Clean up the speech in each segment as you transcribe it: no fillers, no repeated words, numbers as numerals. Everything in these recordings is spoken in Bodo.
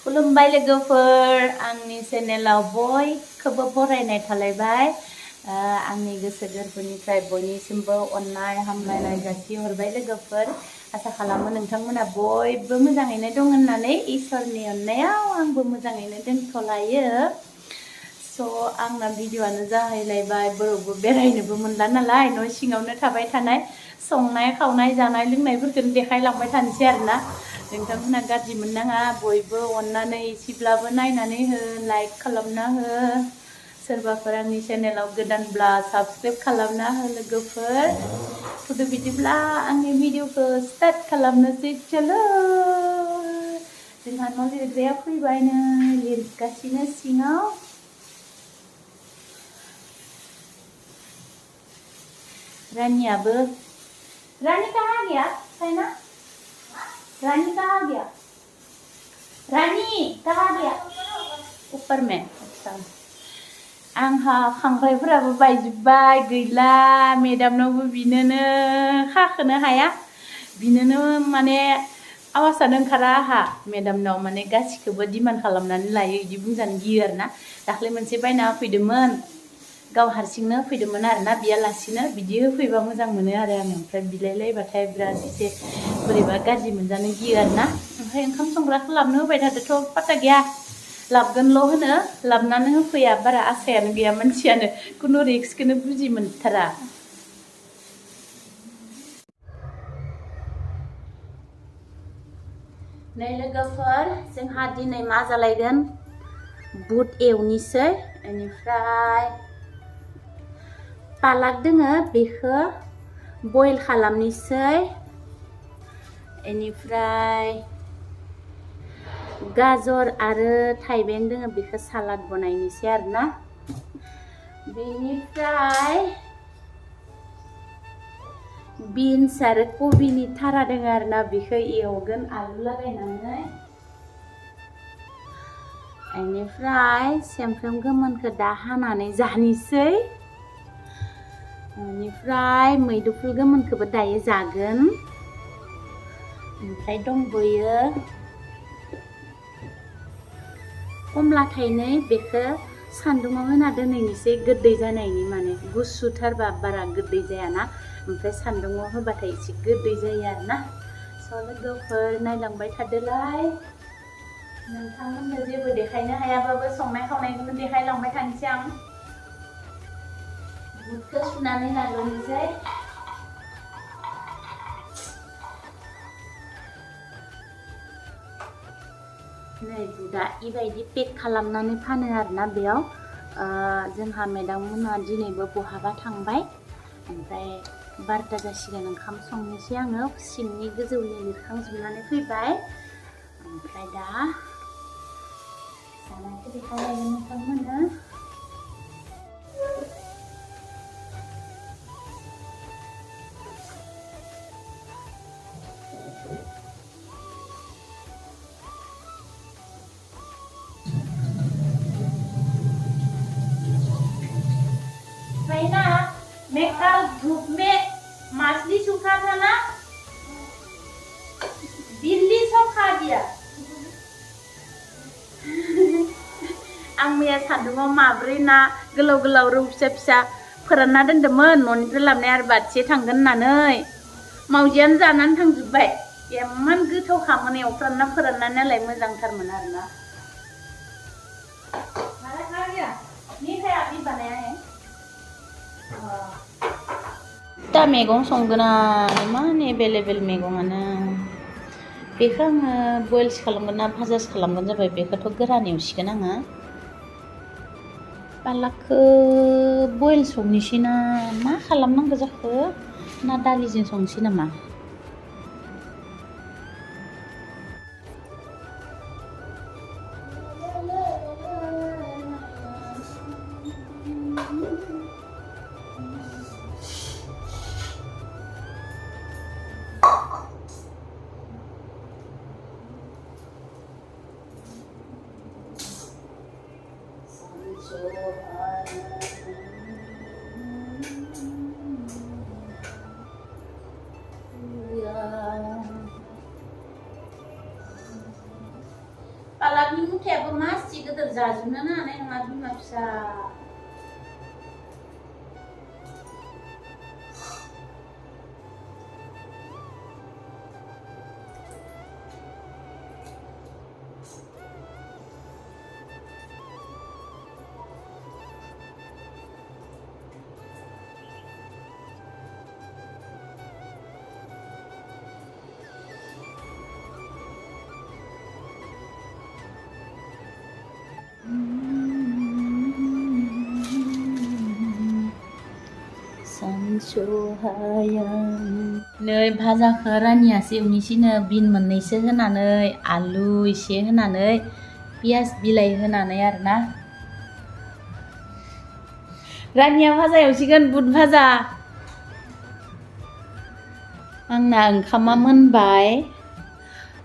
खुलुमबाय लोगोफोर आंनि चेनेलाव बयखौबो बरायनाय थालायबाय आंनि गोसो गोरबोनिफ्राय बयनिसिमबो अननाय हामलायनाय जासिहरबाय लोगोफोर आसा खालामो नोंथांमोना बयबो मोजाङैनो दं होननानै इसोरनि अननायाव आंबो मोजाङैनो दोनथ'लायो आंना भिडिअआनो जाहैलायबाय बरावबो बेरायनोबो मोनला नालाय न' सिङावनो थाबाय थानाय संनाय खावनाय जानाय लोंनायफोरखौनो देखायलांबाय थानोसै आरोना नोंथांमोना गाज्रि मोननाङा बयबो अननानै एसेब्लाबो नायनानै हो लाइक खालामना हो सोरबाफोर आंनि चेनेलाव गोदानब्ला साबस्क्राइब खालामना हो लोगोफोर बिदिब्ला आंनि भिडिअखौ स्टार्ट खालामनोसै चलो जोंहा न' लिरग्राया फैबायनो लिरगासिनो सिङाव रानियाबो रानी कहाँ गया साइना रानी कहाँ गया रानी कहाँ गया ऊपर में अच्छा आंहा खांख्राइफोराबो बायजोब्बाय गैला मेडामनावबो बिनोनो खाखोनो हाया बिनोनो माने आवाजानो ओंखारा आहा मेडामनाव माने गासिखौबो डिमान्ड खालामनानै लायो बिदि बुंजानो गियो आरोना दाख्लै मोनसे बायना होफैदोंमोन गाव हारसिंनो होफैदोंमोन आरोना बियालासिनो बिदि होफैबा मोजां मोनो आरो आङो ओमफ्राय बिलायलायबाथाय बिराद एसे बोरैबा गाज्रि मोनजानो गियो आरोना ओमफ्राय ओंखाम संग्राखौ लाबनो होबाय थादोथ' पात्ता गैया लाबगोनल' होनो लाबनानै होफैया बारा आसायानो गैया मानसियानो खुनु रिक्सखौनो बुजि मोनथारा नै लोगोफोर जोंहा दिनै मा जालायगोन बुट एवनिसै बेनिफ्राय पालाक दोङो बेखौ बयल खालामनिसै बेनिफ्राय गाजर आरो थाइबें दोङो बेखौ सालाद बनायनोसै आरोना बेनिफ्राय बिन्स आरो कबिनि थारा दोङो आरोना बेखौ एवगोन आलु लागायनानै बेनिफ्राय सेमफ्रेम गोमोनखौ दा हानानै जानोसै बेनिफ्राय मैदुफुल गोमोनखौबो दायो जागोन ओमफ्राय दंबोयो कमला थाइनै बेखौ सान्दुङाव होना दोनहैनोसै गोदै जानायनि माने गुसुथारबा बारा गोदै जायाना ओमफ्राय सान्दुङाव होबाथाय एसे गोदै जायो आरोना लोगोफोर नायलांबाय थादोलाय नोंथांमोननो जेबो देखायनो हायाबाबो संनाय खावनायखौनो देखायलांबाय थानोसै आं बुटखौ सुनानै लाग्रोनोसै नै बुटआ इबायदि पेक खालामनानै फानो आरोना बेयाव जोंहा मेडाममोनहा दिनैबो बहाबा थांबाय ओमफ्राय 12ता जासिगोन ओंखाम संनोसै आङो सिंनि गोजौनि लिरखांजोबनानै फैबाय ओमफ्राय दा जानायखौ देखायलायगोन नोंथांमोननो ना मैं कल धूप में मछली सूखा था ना बिल्ली सब खा गया आं मैया सान्दुङाव माब्रै ना गोलाव गोलाव रौ फिसा फिसा फोरानना दोन्दोंमोन न'निफ्राय लाबोनाय आरो बाथिसे थांगोन होननानै मावजियानो जानानै थांजोब्बाय एमान गोथावखामोन एवफ्रामना फोराननानैलाय मोजांथारमोन आरोना माला खा गया नहीं खाया अभी बनाया है दा मैगं संगोन इमान एभेलेबेल मैगङानो बेखौ आङो बइल्स खालामगोन ना भाजासो खालामगोन जाबाय बेखौथ' गोरान एवसिगोन आङो पालाकखौ बइल संनोसै ना मा खालामनांगौ जाखो ना दालिजों संनोसै नामा अनलानि मुथायाबो मासि गिदिर जाजोबनोनो हानाय नङा बिमा फिसा नै भाजाखौ रानियासो एवनोसैनो बिन मोननैसो होनानै आलु एसे होनानै पियास बिलाइ होनानै आरोना रानिया भाजा एवसिगोन बुद भाजा आंना ओंखामा मोनबाय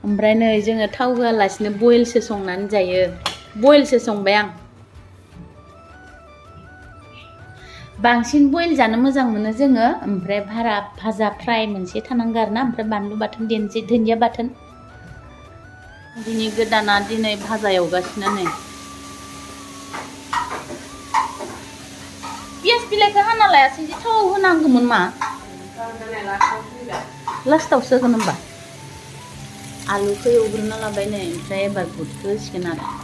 ओमफ्राय नै जोङो थाव होआलासिनो बयलसो संनानै जायो बयलसो संबाय आं बांसिन बयल जानो मोजां मोनो जोङो ओमफ्राय भाजा फ्राय मोनसे थानांगौ आरोना ओमफ्राय बानलु बाथोन देनोसै दुन्दिया बाथोन दिनै गोदाना दिनै भाजा एवगासिनो नै पियास बिलाइखौ हाना लायासै जि थाव होनांगौमोन मा लास्टावसो होगोन होमबा आलुखौ एवग्रोना लाबाय नै ओमफ्राय एबार बुदखौ होसिगोन आरो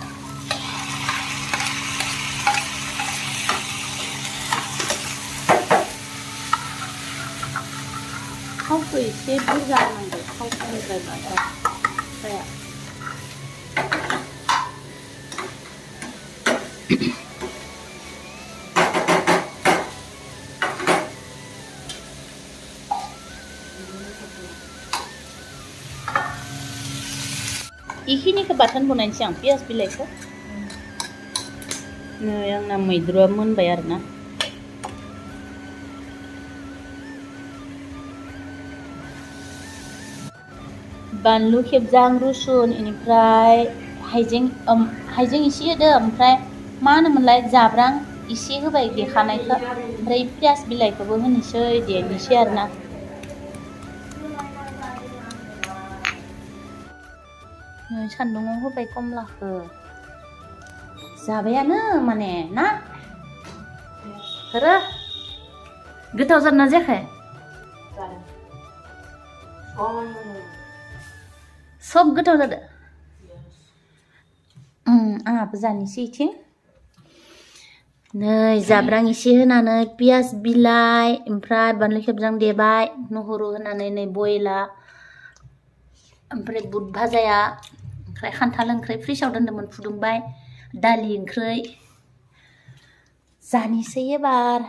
थावखौ एसे बुरजा होनांगौ थाव खमद्राय जाया इखिनिखौ बाथोन बनायनोसै आं पियास बिलाइखौ नै आंना मैद्रुआ मोनबाय आरोना बानलु खेबजां रुसुन इनिफ्राय हाइजें एसे होदो ओमफ्राय मा होनोमोनलाय जाब्रां एसे होबाय देखानायखौ ओमफ्राय पियास बिलाइखौबो होनोसै देनोसै आरोना सान्दुङाव होबाय कमलाखौ जाबायानो माने ना र गोथाव जादोंना जायाखै सब गोथाव जादों आंहाबो जानोसै इथिं नै जाब्रां एसे होनानै पियास बिलाइ ओमफ्राय बानलु खेबजां देबाय নহरु होनानै नै बयला ओमफ्राय बुद भाजाया ओमफ्राय खान्थाल ओंख्रि फ्रिजआव दोन्दोंमोन फुदुंबाय दालि ओंख्रि जानोसै एबार